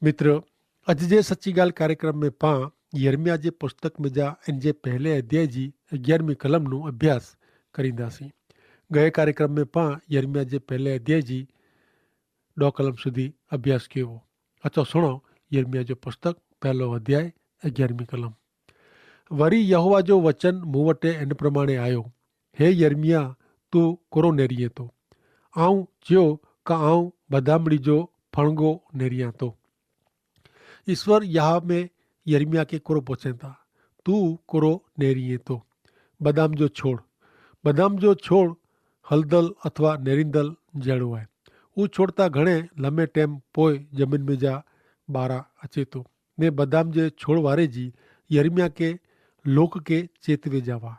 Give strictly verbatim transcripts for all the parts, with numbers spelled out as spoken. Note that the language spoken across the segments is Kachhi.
મિત્ર, અજ જે સચ્ચી ગાલ કાર્યક્રમ મેં પાં યર્મિયા જે પુસ્તક મેં જા એન જે પહેલે અધ્યાય જી અગિયારમી કલમ નું અભ્યાસ કરીંદા સી. ગયે કાર્યક્રમ મેં પાં યર્મિયા જે પહેલે અધ્યાય જી ડો કલમ સુધી અભ્યાસ કહેવો. અચો સુણો, યર્મિયા જો પુસ્તક પહેલો અધ્યાય અગિયારમી કલમ. વરી યહોવા જો વચન મુવટે એન પ્રમાણે આયો, હે યર્મિયા, તું કોરો નેરિયે તો? આઉં ચ્યો કા આઉં બદામડી જો ફણગો નેરિયા તો. ઈસ્વર યહામે યર્મિયા કે કોરો પોછેતા, તું કોરો નેરિયે તો? બદામ જો છોડ. બદામ જો છોડ હલદલ અથવા નેરિંદલ જેડો હૈ. ઉં છોડતા ઘણે લમે ટેમ પોય જમીન મેં જા બારા અચેતો. ને બદામ જે છોડવારે જી યર્મિયા કે લોક કે ચેતવે જાવા.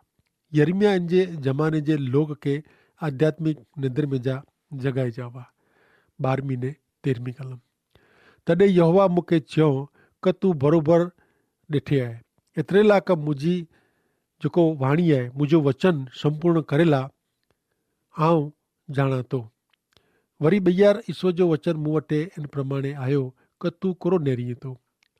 યર્મિયા એન જે જમાને જે લોક કે આધ્યાત્મિક નેદર મેં જા જગાઈ જાવા. બારમી ને તેરમી કલમ. તદે યહોવા મુકે ચ્યો, કે તું ભરોભર દેઠે આય, એતરેલા કે મુજી જોકો વાણી આય મુજો વચન સંપૂર્ણ કરેલા આઉં જાણાતો. વરી બૈયાર ઈસવ જો વચન મુવટે એન પ્રમાણે આયો, કે તું કોરો નેરિયે તો?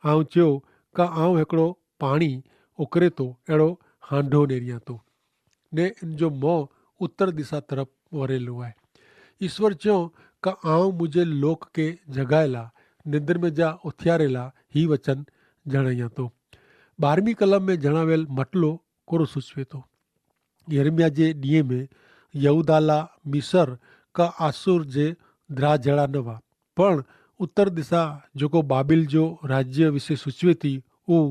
આઉં ચ્યો, કે આઉં હેકડો પાણી ઓકરે તો એડો હાંડો નેરિયા તો. ને એન જો મોં ઉત્તર દિશા તરફ વરેલો આય. ઈસ્વર ચ્યો, કે આઉં મુઝે લોક કે જગાયેલા નિંદર મેં જા ઉથિયારેલા હી વચન જણાયા તો. બારમી કલમ મેં જણાવેલ મટલો કોરો સૂચવે તો? યર્મિયા જે દિયે મેં યહૂદાલા મિસર કા આસુર જે દ્રાજેડા નવા, પણ ઉત્તર દિશા જોકો બાબિલ જો રાજ્ય વિશે સૂચવે તી ઉં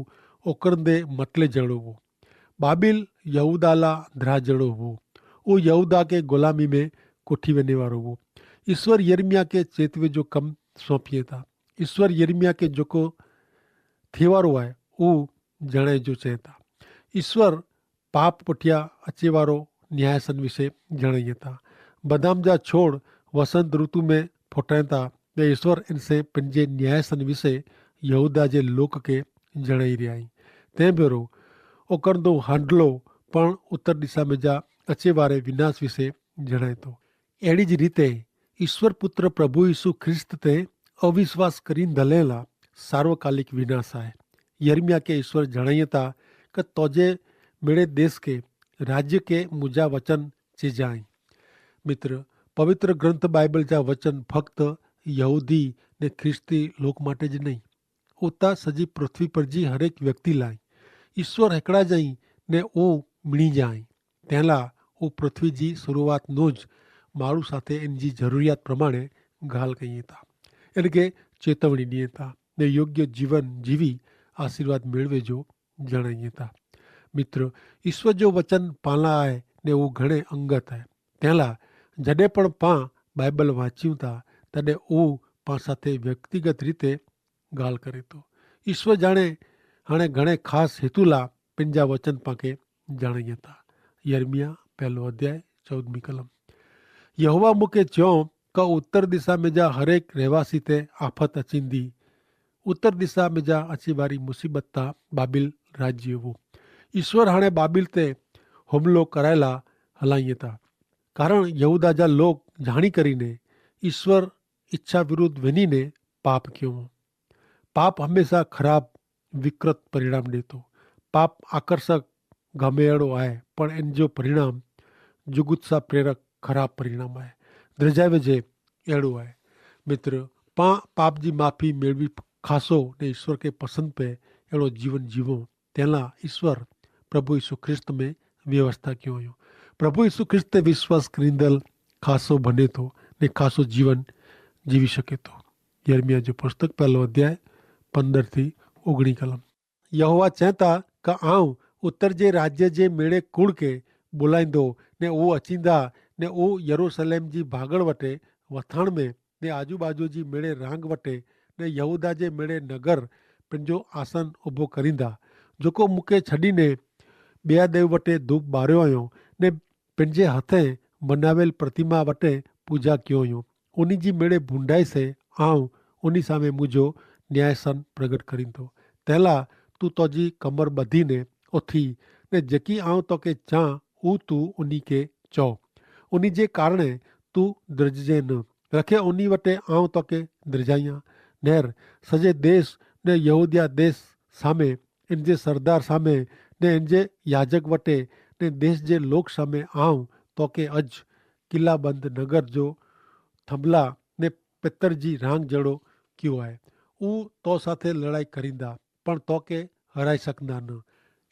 ઓકરંદે મટલે જેડો વો. બાબિલ યહૂદાલા દ્રાજેડો વો. ઉં યહૂદા કે ગુલામી મેં કોઠી વેને વારો વો. ઈસ્વર યર્મિયા કે ચેતવે જો કમ સોંપિયે તા. ઈસ્વર યર્મિયા કે જોકો થેવારો આય ઉં જણાય જો ચેતા. ઈસ્વર પાપ પઠ્યા અચેવારો ન્યાયાસન વિશે જણાયે તા. બદામ જા છોડ વસંત રુતુ મેં ફોટાયે તા. તે ઈસ્વર એનસે પનજે ન્યાયાસન વિશે યહૂદા જે લોક કે જણાઈ રહ્યા હૈં. તે ભેરો ઓકરંદો હાંડલો પણ ઉત્તર દિશા મેં જા અચેવારે વિનાશ વિશે જણાયતો. એડી જ રીતે ઈસ્વર પુત્ર પ્રભુ ઈસુ ખ્રિસ્ત તે અવિશ્વાસ કરી ધલેલા સાર્વકાલિક વિનાશ આય. યર્મિયા કે ઈસ્વર જણાયે તા, કે તોજે મેળે દેશ કે રાજ્ય કે મુજા વચન ચે જાઈ. મિત્ર, પવિત્ર ગ્રંથ બાઈબલ જા વચન ફક્ત યહૂદી ને ખ્રિસ્તી લોક માટે જ નહીં, ઉતા સજી પૃથ્વી પર જી હરેક વ્યક્તિ લાઈ. ઈસ્વર હેકડા જાઈ ને ઓ મિણી જાઈ. તેલા ઓ પૃથ્વી જી શરૂઆત નો જ માણુ સાથે એન જી જરૂરિયાત પ્રમાણે ગાલ કઈ તા, એન કે ચેતવણી દિયે તા, ને યોગ્ય જીવન જીવી આશીર્વાદ મેળવે જો જણાઈ તા. મિત્ર, ઈસ્વર જો વચન પાલા આય ને ઓ ઘણે અંગત આય. તેલા જડે પણ પા બાઈબલ વાંચ્યું તા, તદે ઓ પા સાથે વ્યક્તિગત રીતે ગાલ કરે તો. ઈસ્વર જાણે હાણે ઘણે ખાસ હેતુલા પન જા વચન પાંકે જાણે યતા. યર્મિયા પહેલો અધ્યાય ચૌદમી કલમ. યહોવા મુકે ચ્યો, કા ઉત્તર દિશા મેં જા હરેક રહેવાસી તે આફત અચીંદી. ઉત્તર દિશા મેં જા અચીવારી મુસીબત તા બાબિલ રાજ્ય વો. ઈસ્વર હાણે બાબિલ તે હુમલો કરાયેલા હલાઈ તા, કારણ યહૂદા જા લોક જાણી કરીને ઈસ્વર ઇચ્છા વિરુદ્ધ વેની ને પાપ ક્યો. પાપ હમેંશા ખરાબ વિકૃત પરિણામ દેતો. પાપ આકર્ષક ગમે એડો આય, પણ એન જો પરિણામ જુગુત્સા પ્રેરક ખરાબ પરિણામ આય. દ્રજાવે જે એડો આય. મિત્ર, પા પાપ જી માફી મેળવી ખાસો ને ઈસ્વર કે પસંદ પે એડો જીવન જીવો, તેલા ઈસ્વર પ્રભુ ઈસુ ખ્રિસ્ત મેં વ્યવસ્થા ક્યો અયો. પ્રભુ ઈસુ ખ્રિસ્ત તે વિશ્વાસ કરીંદલ ખાસો ભનેતો ને ખાસો જીવન જીવી શકેતો. યર્મિયા જો પુસ્તક પહેલો અધ્યાય પંદર થી ઓગણી કલમ. યહોવા ચેતા, કા આઉં ઉત્તર જે રાજ્ય જે મેળે કુળ કે બોલાઈંદો, ને ઉં અચીંદા, ને ઉં યરૂસલેમ જી ભાગળ વટે વથાણ મેં ને આજુબાજુ જી મેળે રાંગ વટે ને યહૂદા જે મેળે નગર પન જો આસન ઉભો કરીંદા, જોકો મુકે છડીને બિયાદેવ વટે ધૂપ બાર્યો અયો ને પન જે હથે બનાવેલ પ્રતિમા વટે પૂજા ક્યો અયો. ઉની જી મેળે ભૂંડાઈ સે આઉં ઉની સામે મુજો ન્યાયસન પ્રગટ કરીંદો. તેલા તું તોજી કમર બધીને ઓથી ને જેકી આઉં તોકે ચાં ઉ તું ઉની કે ચો. ઉની જે કારણે તું દ્રજજે ન રખે ઉની વટે આઉં તોકે દ્રજાઈયા. નેર સજે દેશ ને યહૂદિયા દેશ સામે, એન જે સરદાર સામે, ને એન જે યાજક વટે, ને દેશ જે લોક સામે આઉં તો કે અજ કિલ્લાબંધ નગર જો થંભલા ને પેતર જી રાંગ જેડો કિયો આય. ઉં તો સાથે લડાઈ કરીંદા, પણ તો કે હરાઈ સકંદા ન.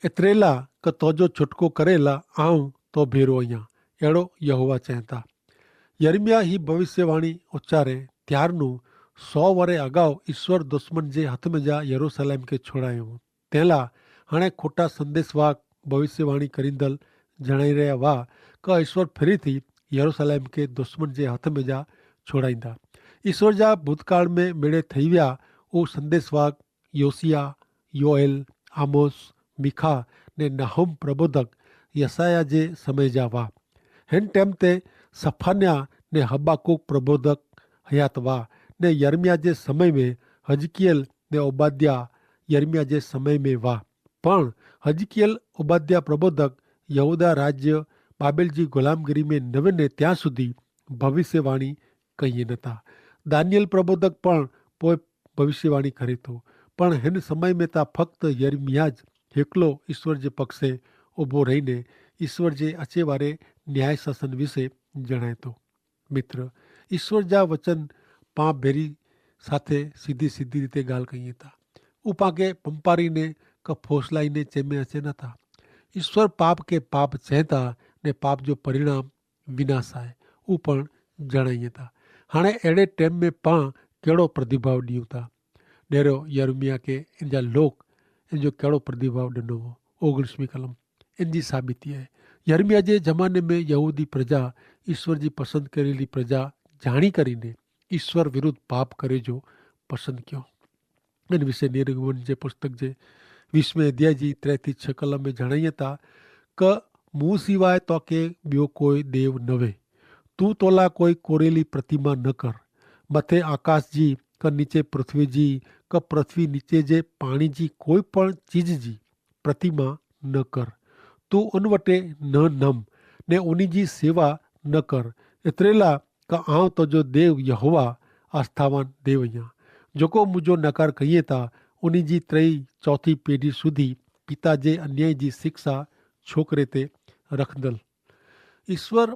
એતરેલા કે તોજો છુટકો કરેલા આઉં તો ભેરો અહિયા, એડો યહોવા ચેંતા. યર્મિયા હી ભવિષ્યવાણી ઉચ્ચારે ત્યારનું સો વરે અગાઉ ઈસ્વર દુશ્મન જે હથ મેં જા યરૂસલેમ કે છોડાયો. તેલા હણે ખોટા સંદેસવાક ભવિષ્યવાણી કરીંદલ જણાઈ રહ્યા વા કે ઈસ્વર ફેરી થી યરૂસલેમ કે દુશ્મન જે હથ મેં જા છોડાઈંદા. ઈસ્વર જા ભૂતકાળ મેં મેળે થઈ વ્યા ઉં સંદેસવાક યોસિયા, યોએલ, આમોસ, મિખા ને નાહૂમ પ્રબોધક યસાયા જે સમય જા વા. હેન ટેમ તે સફાન્યા ને હબાકૂક પ્રબોધક હયાત વા, ને યર્મિયા જે સમય મેં હજકિયેલ ને ઓબાદ્યા યર્મિયા જે સમય મેં વા. પણ હજકિયેલ ઓબાદ્યા પ્રબોધક યહૂદા રાજ્ય બાબેલ જી ગુલામગીરી મેં નવે ને ત્યાં સુધી ભવિષ્યવાણી કહિયે નતા. દાનિયેલ પ્રબોધક પણ પોય ભવિષ્યવાણી કરે તો, પણ હેન સમય મેં તા ફક્ત યર્મિયા જ હેકલો ઈસ્વર જે પક્ષે ઉભો રહી ને ઈસ્વર જે અચેવારે ન્યાય શાસન વિશે જણાયતો. મિત્ર, ઈસ્વર જા વચન પાં ભેરી સાથે સીધી સીધી રીતે ગાલ કહિયે તા. ઉપાકે પંપારી ને કે ફોસલાઈ ને ચેમે અચે નતા. ઈસ્વર પાપ કે પાપ ચેંતા ને પાપ જો પરિણામ વિનાશ આય, ઉપણ જણાઈ થા. હાણે એડે ટેમ મેં પાં કેડો પ્રતિભાવ દિયુ થા? ડેરો યર્મિયા કે એનજા લોક એનજો કેડો પ્રતિભાવ દનો હો? ઓગણીસમી કલમ એનજી સાબિતી આય. યર્મિયા જે જમાને મેં યહૂદી પ્રજા ઈસ્વર જી પસંદ કરેલી પ્રજા જાણી કરીને ઈસ્વર વિરુદ્ધ પાપ કરે જો પસંદ કયો. એન વિશે નિર્ગમન જે પુસ્તક જે વીસ મેં અધ્યાય જી ત્રે થી છ કલમ મેં જણાઈ થા, કે મું સિવાય તો કે બ્યો કોઈ દેવ નવે. તું તોલા કોઈ કોરેલી પ્રતિમા ન કર. મતે આકાશ જી કે નીચે પૃથ્વી જી કે પૃથ્વી નીચે જે પાણી જી કોઈ પણ ચીજ જી પ્રતિમા ન કર. તું ઉનવટે ન નમ ને ઉની જી સેવા ન કર. એતરેલા કે આવ તજો દેવ યહોવા આસ્થાવાન દેવ અહિયા, જોકો મુજો નકાર કહિયે તા ઉની જી ત્રય ચોથી પેઢી સુધી પિતા જે અન્યાય જી શિક્ષા છોકરે તે રખદલ. ઈસ્વર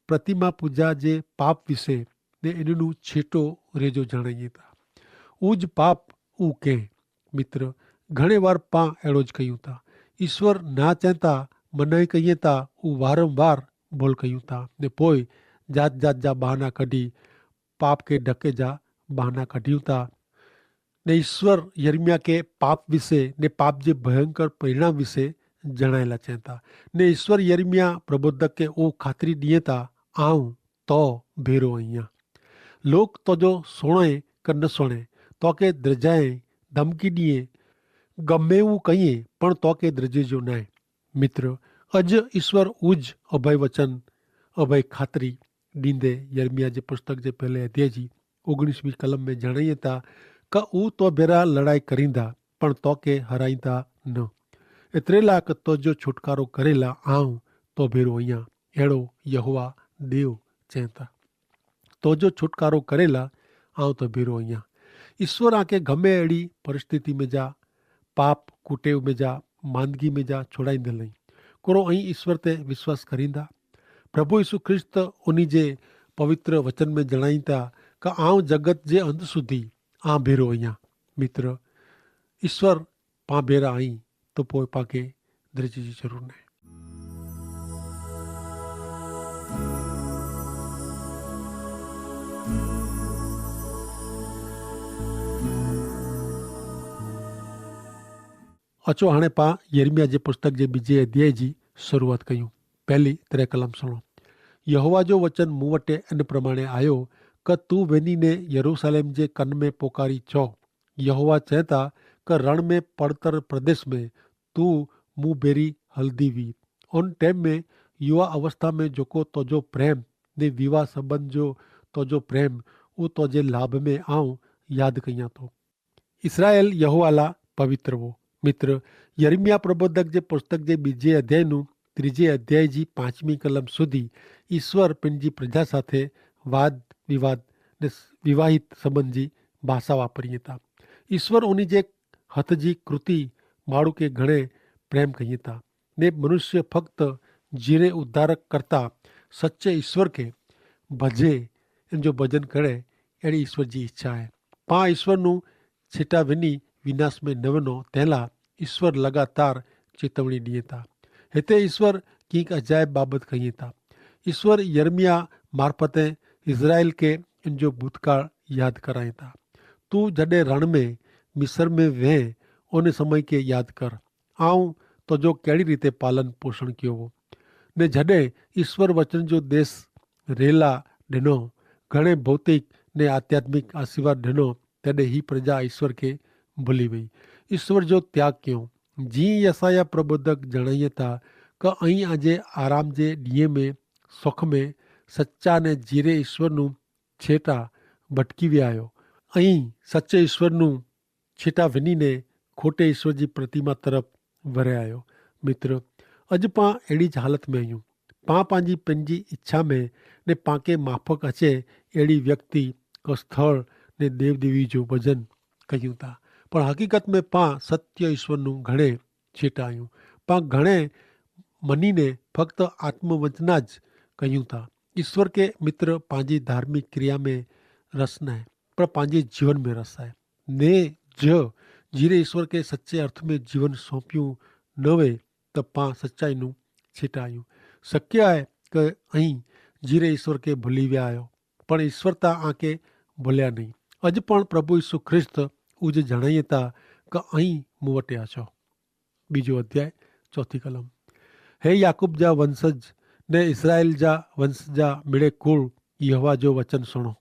પ્રતિમા પૂજા જે પાપ વિશે ને એનનું છેટો રેજો જણાઈ થા. ઉજ પાપ ઉ કે. મિત્ર, ઘણે વાર પાં એડો જ કહ્યું થા. ઈસ્વર ના ચેંતા મનાઈ કહિયે થા ઉ વારંવાર ભોલ કહ્યું થા ને પોય જાત જાત જા બહાના કઢી પાપ કે ઢકે જા બહાના કઢ્યું થા. ને ઈસ્વર યર્મિયા કે પાપ વિશે ને પાપ જે ભયંકર પરિણામ વિશે જણાયેલા ચેંતા. ને ઈસ્વર યર્મિયા પ્રબોધક કે ઓ ખાતરી દિયે થા, આઉં તો ભેરો અહિયા. લોક તોજો સોણે કે ન સોણે, તો કે દ્રજાએ ધમકી દિયે, ગમે ઉં કહિયે પણ તો કે દ્રજે જો નાય. મિત્ર, અજ ઈસ્વર ઉજ અભય વચન અભય ખાતરી દીંદે યર્મિયા જે પુસ્તક જે પહેલે અધ્યાય જી ઓગણીસમી કલમ મેં જણાઈ થા, કે ઉં તો ભેરા લડાઈ કરીંદા પણ તો કે હરાઈંદા ન. એતરેલા કે તો જો છુટકારો કરેલા આઉં તો ભેરો અહિયા, એડો યહોવા દેવ ચેંતા. તો જો છુટકારો કરેલા આઉં તો ભેરો અહિયા. ઈસ્વર આકે ગમે એડી પરિસ્થિતિ મેં જા પાપ કુટેવ મેં જા માંદગી મેં જા છોડાઈ દે લઈ. કોરો અહીં ઈસ્વર તે વિશ્વાસ કરીંદા? પ્રભુ ઈસુ ખ્રિસ્ત ઉની જે પવિત્ર વચન મેં જણાઈતા કે આઉં જગત જે અંત સુધી આં ભેરો અહિયા. મિત્ર, ઈસ્વર પાં ભેરા અહીં તો પોય પાકે ધ્રજી જી જરૂર નહીં. અચો હણે પા યર્મિયા જે પુસ્તક જે બીજે અધ્યાય જી શરૂઆત કહ્યું. પહેલી ત્રે કલમ સુણો. યહોવા જો વચન મુવટે એન પ્રમાણે આયો, કે તું વેની ને યરૂસાલેમ જે કન મેં પોકારી છ. યહોવા ચેતા, કે રણ મેં પડતર પ્રદેશ મેં તું મુભેરી હલદી વી. ઓન ટેમ મેં યુવા અવસ્થા મેં જોકો તોજો પ્રેમ ને વિવાહ સંબંધ જો તોજો પ્રેમ ઉ તોજે લાભ મેં આઉં યાદ કહિયા તો. ઇસ્રાયેલ યહોવાલા પવિત્ર વો. મિત્ર, યર્મિયા પ્રબોધક જે પુસ્તક જે બીજે અધ્યાયનું ત્રીજે અધ્યાય જી પાંચમી કલમ સુધી ઇશ્વર પેનજી પ્રજા સાથે વાદ વિવાદ ને વિવાહિત સંબંધ જી ભાષા વાપરી હતા. ઈસ્વર ઉની જે હત જી કૃતિ માણૂ કે ઘણે પ્રેમ કહીં થા. ને મનુષ્ય ફક્ત જીરે ઉદ્ધારક કરતા સચ્ચે ઈસ્વર કે ભજે, એન જો ભજન કરે, એડી ઈસ્વર જી ઈચ્છા હૈ. પાં ઈસ્વર નું છેટા વિની વિનાશ મેં નવનો તેલા ઈસ્વર લગાતાર ચેતવણી દિયે થા. હેતા ઈસ્વર કિંક અજાયબ બાબત કહીં થા. ઈસ્વર યર્મિયા મારફતે ઇઝરાયેલ કે એન જો ભૂતકાળ યાદ કરાઈ થા. તું જડે રણ મેં મિસર મેં વહેં, ઓને સમય કે યાદ કર. આઉં તોજો કેડી રીતે પાલન પોષણ કિયો વો. ને જડે ઈસ્વર વચન જો દેશ રેલા ડેનો ઘણે ભૌતિક ને આધ્યાત્મિક આશીર્વાદ ડેનો, તેડે હી પ્રજા ઈસ્વર કે ભલી વય. ઈસ્વર જો ત્યાગ કિયો. જી યસાયાહ પ્રબોધક જણાયે થા કે અહીં આજે આરામ જે દિયે મેં સોખ મેં સચ્ચા ને જીરે ઈસ્વર નું છેટા ભટકી વ્યા આયો. અહીં સચ્ચે ઈસ્વર નું છેટા વિની ને ખોટે ઈસ્વર જી પ્રતિમા તરફ વરે આયો. મિત્ર, અજ પાં એડી જ હાલત મેં અયું. પાં પાંજી પેનજી ઇચ્છા મેં ને પાંકે માફક હચે એડી વ્યક્તિ કસ્થળ ને દેવદેવી જો ભજન કહ્યું થા. પણ હકીકત મેં પાં સત્ય ઈસ્વર નું ઘણે છેટા અયું. પાં ઘણે મની ને ફક્ત આત્મવંચના જ કહ્યું થા. ઈસ્વર કે મિત્ર પાંજી ધાર્મિક ક્રિયા મેં રસ નાય, પણ પાંજી જીવન મેં રસ આય. ને જ જીરે ઈસ્વર કે સચ્ચે અર્થ મેં જીવન સોંપ્યું નવે, તો પાં સચ્ચાઈનું છીટાયું. શક્ય આય કે અહીં જીરે ઈસ્વર કે ભલી વ્યા આયો, પણ ઈસ્વર તા આંકે ભલ્યા નહીં. અજ પણ પ્રભુ ઈસુ ખ્રિસ્ત ઉજ જણાયે તા કે અહીં મુવટ્યા છો. બીજો અધ્યાય, ચોથી કલમ. હે યાકૂબ જા વંશજ ને ઇસરાયેલ જા વંશ જા મિડે કુળ, યહોવા જો વચન સુણો.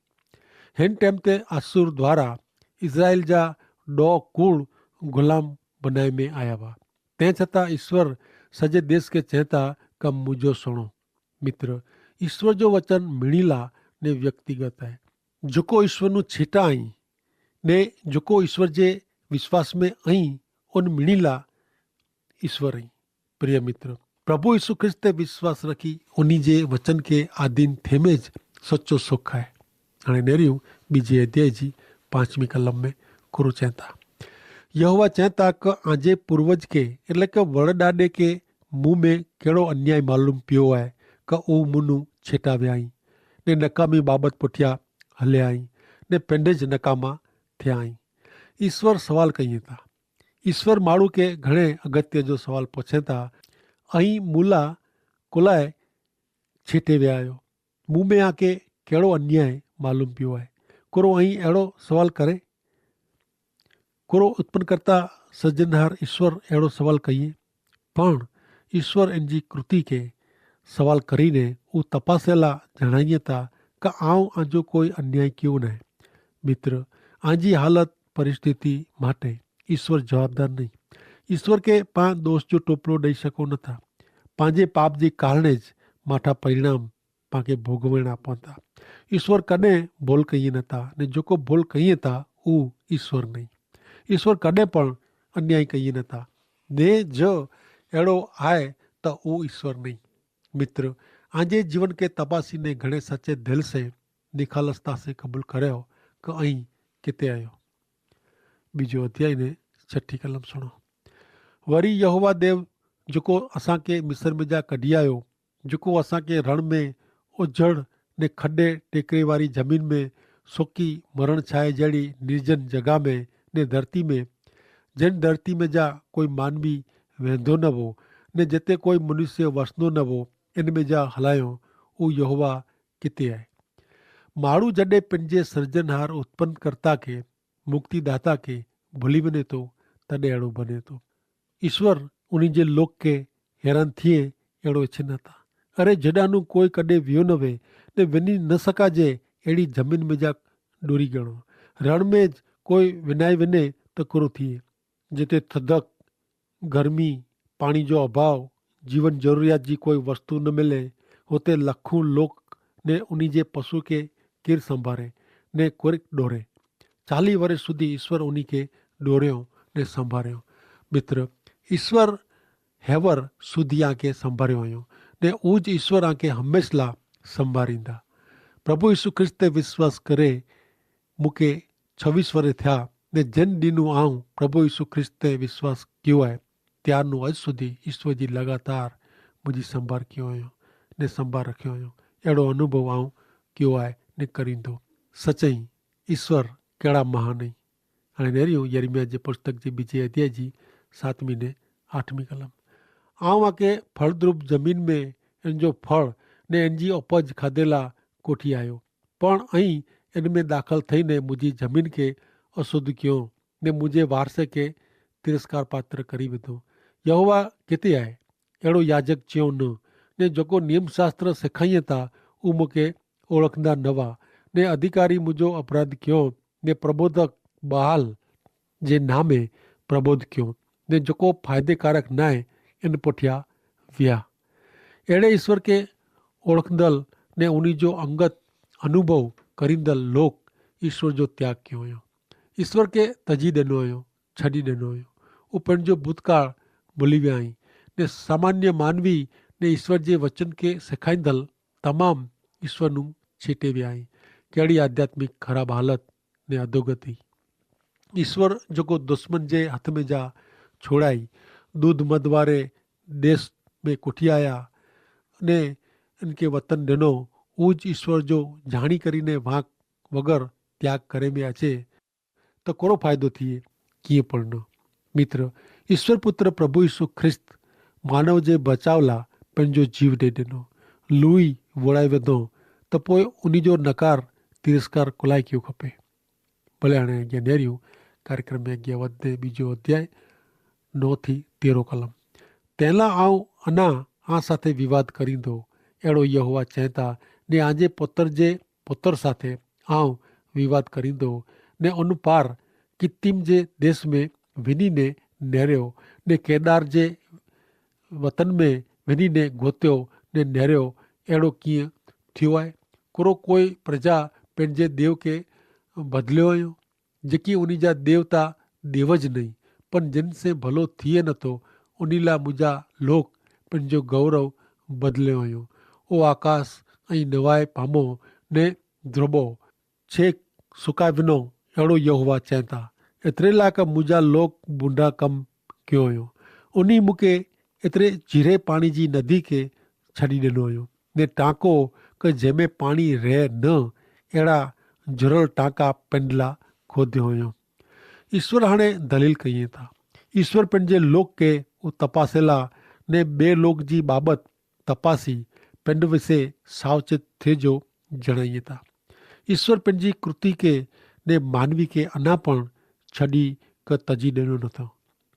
હેન ટેમ તે આસુર દ્વારા ઇસરાયેલ જા ડો કુળ ગુલામ બનાઈ મેં આયા વા. તે છતાં ઇશ્વર સજે દેશ કે ચેતા કમ મુજો સુણો. મિત્ર, ઇશ્વર જો વચન મિણીલા ને વ્યક્તિગત હૈ. જોકો ઇશ્વરનું છેટા અહીં ને જોકો ઇશ્વર જે વિશ્વાસ મેં અહીં ઉન મિણીલા ઇશ્વર અહીં. પ્રિય મિત્ર, પ્રભુ ઈસુ ખ્રિસ્ત તે વિશ્વાસ રખી ઉની જે વચન કે આધીન થેમે જ સચો સુખ હૈ. અને નેર્યું બીજે અધ્યાય જી પાંચમી કલમ મેં કુરુ ચેતા, યહોવા ચેતા કે આજે પૂર્વજ કે એટલે કે વરડાડે કે મું મેં કેડો અન્યાય માલુમ પ્યો હૈ, કે ઉં મુનું છેટાવ્યા હૈં ને નકામી બાબત પોઠ્યા હલ્યા હૈં ને પેંડે જ નકામા થ્યા હૈં. ઈસ્વર સવાલ કહીં થા. ઈસ્વર માણૂ કે ઘણે અગત્ય જો સવાલ પોછે થા. અહીં મુલા કોલાએ છેટે વ્યાયો? મું મેં આકે કેડો અન્યાય માલુમ પ્યો હૈ? કોરો અહીં એડો સવાલ કરે? કોરો ઉત્પન્ન કરતા સજ્જનહાર ઈસ્વર એડો સવાલ કહિયે? પણ ઈસ્વર એનજી કૃતિ કે સવાલ કરીને ઉં તપાસેલા જણાયે થા કે આઉં આજો કોઈ અન્યાય કિયો નહીં. મિત્ર, આજી હાલત પરિસ્થિતિ માટે ઈસ્વર જવાબદાર નહીં. ઈસ્વર કે પાં દોષ જો ટોપલો દઈ શકો નથા. પાંજે પાપ જે કારણે જ માઠા પરિણામ પાંકે ભોગવેણા પંતા. ઈસ્વર કદે ભોલ કહિયે નથા ને જોકો ભોલ કહિયે થા ઉં ઈસ્વર નહીં. ઈસ્વર કદે પણ અન્યાય કહિયે નથા. ને જો એડો આય તો ઉં ઈસ્વર નહીં. મિત્ર, આજે જીવન કે તપાસી ને ઘણે સચે ધેલ સે નિખાલસતા સે કબૂલ કર્યો કે અહીં કેતે આયો? બીજો અધ્યાય ને છઠી કલમ સુણો. વરી યહોવા દેવ જોકો અસાંકે મિસર મેં જા કઢ઼િયાયો, જોકો અસાંકે રણ મેં ઓજડ ને ખડે ટેકરી વારી જમીન મેં સોકી મરણ છાય જેડી નિર્જન જગા મેં ને ધરતી મેં, જેન ધરતી મેં જા કોઈ માનવી વહેંધો ન વો ને જેતે કોઈ મનુષ્ય વસનો ન વો, એન મેં જા હલાયો ઉં યહોવા કિતે આય? માણૂ જડે પન જે સર્જનહાર ઉત્પન્ન કરતા કે મુક્તિદાતા કે ભલી વને તો તદે એડો બને તો. ઈસ્વર ઉની જે લોક કે હેરાન થિયે એડો ઇચ્છે નતા. અરે જડાનું કોઈ કદે વ્યો ન વે ને વેની ન સકા જે એડી જમીન મેં જા ડોરી ગણો. રણ મેં જ કોઈ વેનાઈ વેને તો કરો થિયે જેતે થદક ગરમી, પાણી જો અભાવ, જીવન જરૂરિયાત જી કોઈ વસ્તુ ન મિલે, હોતે લખું લોક ને ઉની જે પશુ કે કિર સંભારે ને કોરિક ડોરે. ચાલી વરે સુધી ઈસ્વર ઉની કે ડોર્યો ને સંભાર્યો. મિત્ર, ઈસ્વર હેવર સુધી આંકે સંભાર્યો અયો ને ઉજ ઈસ્વર આંકે હમેંશલા સંભારીંદા. પ્રભુ ઈસુ ખ્રિસ્ત તે વિશ્વાસ કરે મુકે છવીસ વરે થ્યાં, ને જેન દીનું આઉં પ્રભુ ઈસુ ખ્રિસ્ત તે વિશ્વાસ કિયો આય, ત્યારનું અજ સુધી ઈસુ જી લગાતાર મુઝે સંભાર કિયો આયો, ને સંભાર રખ્યો આયો. એડો અનુભવ આઉં કિયો આય ને કરીંદો. સચઈ ઈસુ કેડા મહાન હૈં. અને નેરી યર્મિયા જે પુસ્તક જે બીજે અધ્યાય જી સાતમી ને આઠમી કલમ. આઉં આકે ફળદ્રૂપ જમીન મેં એન જો ફળ ને એન જી અપજ ખાધેલા કોઠી આયો, પણ અહીં એન મેં દાખલ થઈ ને મુઝે જમીન કે અશુદ્ધ ક્યો ને મુઝે વારસે કે તિરસ્કાર પાત્ર કરી વિધો. યહોવા કેતે આય? એડો યાજક ચ્યો ન, ને જોકો નિયમશાસ્ત્ર સેખાઈ તા ઉમકે ઓળખંદા નવા, ને અધિકારી મુજો અપરાધ ક્યો, ને પ્રબોધક બહાલ જે નામે પ્રબોધ ક્યો, ને જોકો ફાયદેકારક નાય એન પઠ્યા વ્યા. એડે ઈસવ કે ઓળખંદલ ને ઉની જો અંગત અનુભવ કરીંદલ લોક ઈસવ જો ત્યાગ ક્યો અયો. ઈસવ કે તજી દેનો અયો, છડી દેનો અયો. ઉપને જો ભૂતકાળ ભૂલી વ્યા હૈં, ને સામાન્ય માનવી ને ઈસવ જે વચન કે સેખાઈંદલ તમામ ઈસવનું છીટે વ્યા હૈં. કેડી આધ્યાત્મિક ખરાબ હાલત ને અધોગતિ. ઈસવ જોકો દુશ્મન જે હાથ મેં જા છોડાઈ દૂધ મધવારે દેશ મેં કોઠી આયા ને એનકે વતન દેનો, ઉજ ઈસવ જો જાણી કરીને વાંક વગર ત્યાગ કરે મેં અચે, તો કોરો ફાયદો થિયે? કિયે પણ ન. મિત્ર, ઈસવ પુત્ર પ્રભુ ઈસુ ખ્રિસ્ત માનવ જે બચાવલા પન જો જીવ દે દેનો, લુઈ વોડાઈ વેધો, તો પોય ઉની જો નકાર તિરસ્કાર કોલાઈ કિયો ખપે? ભલે હણે અગિયા નેર્યું. કાર્યક્રમ મેં અગિયા વધને બીજો અધ્યાય નવ થી તેરો કલમ. તેલા આઉં અના આ સાથે વિવાદ કરીંદો, એડો યહોવા ચેતા, ને આજે પોતર જે પોતર સાથે આઉં વિવાદ કરીંદો, ને અનુપાર કિત્તિમ જે દેશ મેં વિની ને નેર્યો, ને કેદાર જે વતન મેં વિની ને ગોત્યો ને નેર્યો. એડો કિયા થિવાય? કોરો કોઈ પ્રજા પેનજે દેવ કે બદલ્યો અયો, જેકી ઉની જા દેવતા દેવ જ નહીં, પણ જેન સે ભલો થિયે નતો, ઉનીલા મુજા લોક પેનજો ગૌરવ બદલ્યો અયો. ઓ આકાશ, અહીં નવાય પામો ને ધ્રુબો, છેક સુકાવ્યનો. એડો યહોવા ચેતા, એતરેલા કે મુજા લોક બુંડા કમ ક્યો અયો. ઉની મુકે એતરે જીરે પાણી જી નદી કે છડી દેનો અયો, ને ટાંકો કે જેમે પાણી રહે ન એડા જરલ ટાંકા પેંડલા ખોધ્યો અયો. ઈસવ હાણે દલીલ કહિયે થા. ઈસવ પેનજે લોક કે ઉ તપાસેલા ને બે લોક જી બાબત તપાસી પેંડ વિશે સાવચેત થે જો જણાયે થા. ઈસવ પેનજી કૃતિ કે ને માનવી કે અના પણ છડી કે તજી દેનો નતો,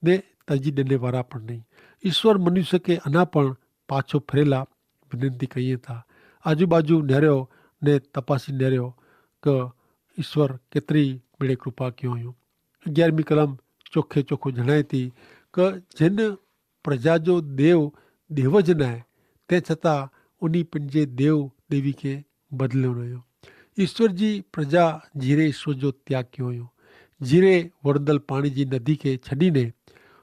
ને તજી દેને વારા પણ નહીં. ઈસવ મનુષ્ય કે અના પણ પાછો ફરેલા વિનંતી કહિયે થા. આજુબાજુ નેર્યો ને તપાસી નેર્યો કે ઈસવ કેતરી મેળે કૃપા ક્યો અયો. અગિયારમી કલમ ચોખે ચોખો જણાયતી કે જેન પ્રજા જો દેવ દેવ જ નાય, તે છતાં ઉની પન જે દેવ દેવી કે બદલ્યો નયો. ઈસવ જી પ્રજા જીરે ઈસવ જો ત્યાગ ક્યો અયો, જીરે વરદલ પાણી જી નદી કે છડીને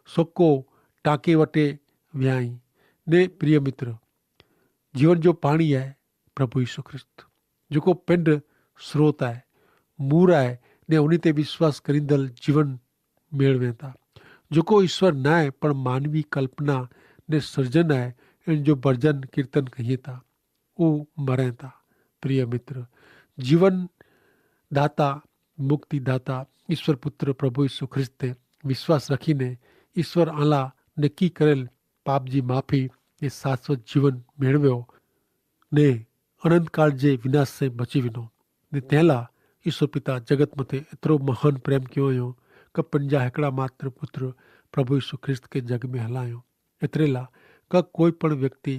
સોકો ટાંકે વટે વ્યાઈ. ને પ્રિય મિત્ર, જીવન જો પાણી આય પ્રભુ ઈસુ ખ્રિસ્ત, જોકો પિંડ સ્રોત આય, મૂર આય, ને ઉની તે વિશ્વાસ કરીંદલ જીવન મેળવે થા. જોકો ઈસવ નાય પણ માનવી કલ્પના ને સર્જન આય, એન જો ભર્જન કીર્તન કહિયે થા ઉ મરે થા. પ્રિય મિત્ર, જીવન દાતા, મુક્તિદાતા ઈસવ પુત્ર પ્રભુ ઈસુ ખ્રિસ્ત તે વિશ્વાસ રખીને ઈસવ આલા નક્કી કરેલ પાપ જી માફી, એ શાશ્વત જીવન મેળવ્યો ને અનંતકાળ જે વિનાશ સે બચી વિનો. ને તેલા ઈસુ પિતા જગત મતે એતરો મહાન પ્રેમ ક્યો અયો કે પન જા હેકડા માત્ર પુત્ર પ્રભુ ઈસુ ખ્રિસ્ત કે જગ મેં હલાયો. એતરેલા કે કોઈ પણ વ્યક્તિ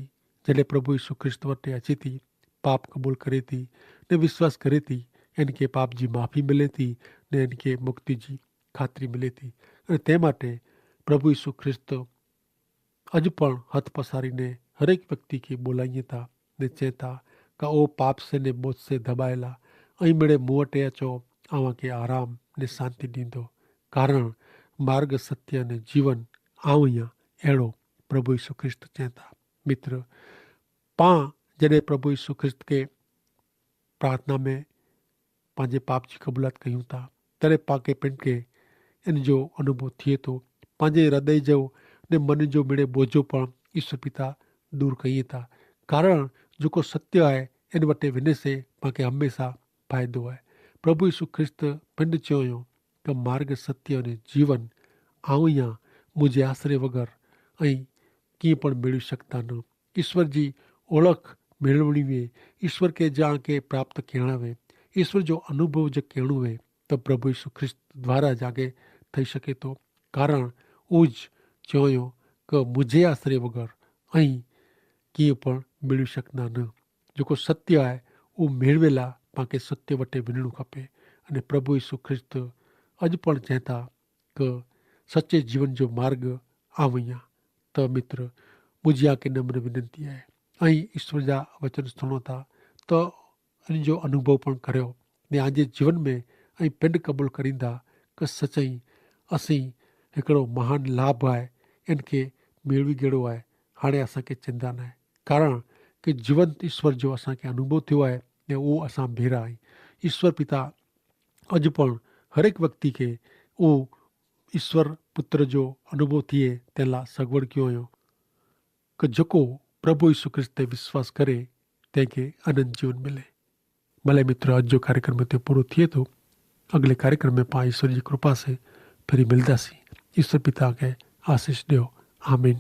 જેને પ્રભુ ઈસુ ખ્રિસ્ત વટે અચેતી પાપ કબૂલ કરેતી ને વિશ્વાસ કરેતી, એન કે પાપ જી માફી મિલેતી ને એન કે મુક્તિ જી ખાતરી મિલેતી. અને તે માટે પ્રભુ ઈસુ ખ્રિસ્ત અજ પણ હત પસારી ને હરેક વ્યક્તિ કે બોલાઈ થા ને ચેતા, કા ઓ પાપ સે ને બોજ સે ધબાયેલા, અહીં મેળે મુવટે અચો, આવા કે આરામ ને શાંતિ દીધો. કારણ માર્ગ સત્ય ને જીવન આવયા એડો પ્રભુ ઈસુ ખ્રિસ્ત ચેતા. મિત્ર, પા જડે પ્રભુ ઈસુ ખ્રિસ્ત કે પ્રાર્થના મેં પાંજે પાપ જી કબૂલાત કહ્યું થા, અરે પાંકે પેનકે એન જો અનુભવ થિયે તો પાંજે હૃદય જો ને મન જો મેળે બોજો પણ ઈશ્વર પિતા દૂર કહિયે તા. કારણ જોકો સત્ય આય એન વટે વિને સે પાંકે હમેંશા ફાયદો આય. પ્રભુ ઈસુ ખ્રિસ્ત પેંડ ચોયો કે માર્ગ સત્ય અને જીવન આઉં યા મુઝે આશરે વગર અહીં કિંપણ મેળવી શકતા ન. ઈસ્વર જી ઓળખ મેળવણી વે, ઈસ્વર કે જાણ કે પ્રાપ્ત કહેણા વે, ઈસ્વર જો અનુભવ જે કહેણું વે, તો પ્રભુ ઈસુ ખ્રિસ્ત દ્વારા જાગે થઈ શકે તો. કારણ ઉજ ચોયો કે મુઝે આશરે વગર અહીં કિંપણ મેળવી શકતા ન. જોકો સત્ય આય ઉ મેળવેલા પાંકે સત્ય વટે વિનણું ખપે. અને પ્રભુ ઈસુ ખ્રિસ્ત અજ પણ ચેતા કે સચ્ચે જીવન જો માર્ગ આવયા. તો મિત્ર, મુઝે આકે નમ્ર વિનંતી આય, અહીં ઈસ્વર જા વચન સુણો થા, તો અન જો અનુભવ પણ કર્યો, ને આજે જીવન મેં અહીં પિંડ કબૂલ કરીંદા કે સચ્ચાઈ અસી હિકડો મહાન લાભ આય, એન કે મેળવી ગેડો આય. હાણે અસાંકે ચિંતા નાય, કારણ કે જીવંત ઈસ્વર જો અસાંકે અનુભવ થયો આય, ને ઉ અસાં ભેરા આય. ઈસ્વર પિતા અજ પણ હરેક વ્યક્તિ કે ઉ ઈસ્વર પુત્ર જો અનુભવ થિયે તેલા સગવડ ક્યો અયો, કે જોકો પ્રભુ ઈસુ ખ્રિસ્ત તે વિશ્વાસ કરે તેંકે અનંત જીવન મિલે. ભલે મિત્ર, અજ જો કાર્યક્રમ તે પૂરો થિયે તો અગલે કાર્યક્રમ મેં પાં ઈસ્વર જી કૃપા સે ફિરી મિલદા સી. ઈસ્વર પિતા કે આશીસ દેઓ. આમીન.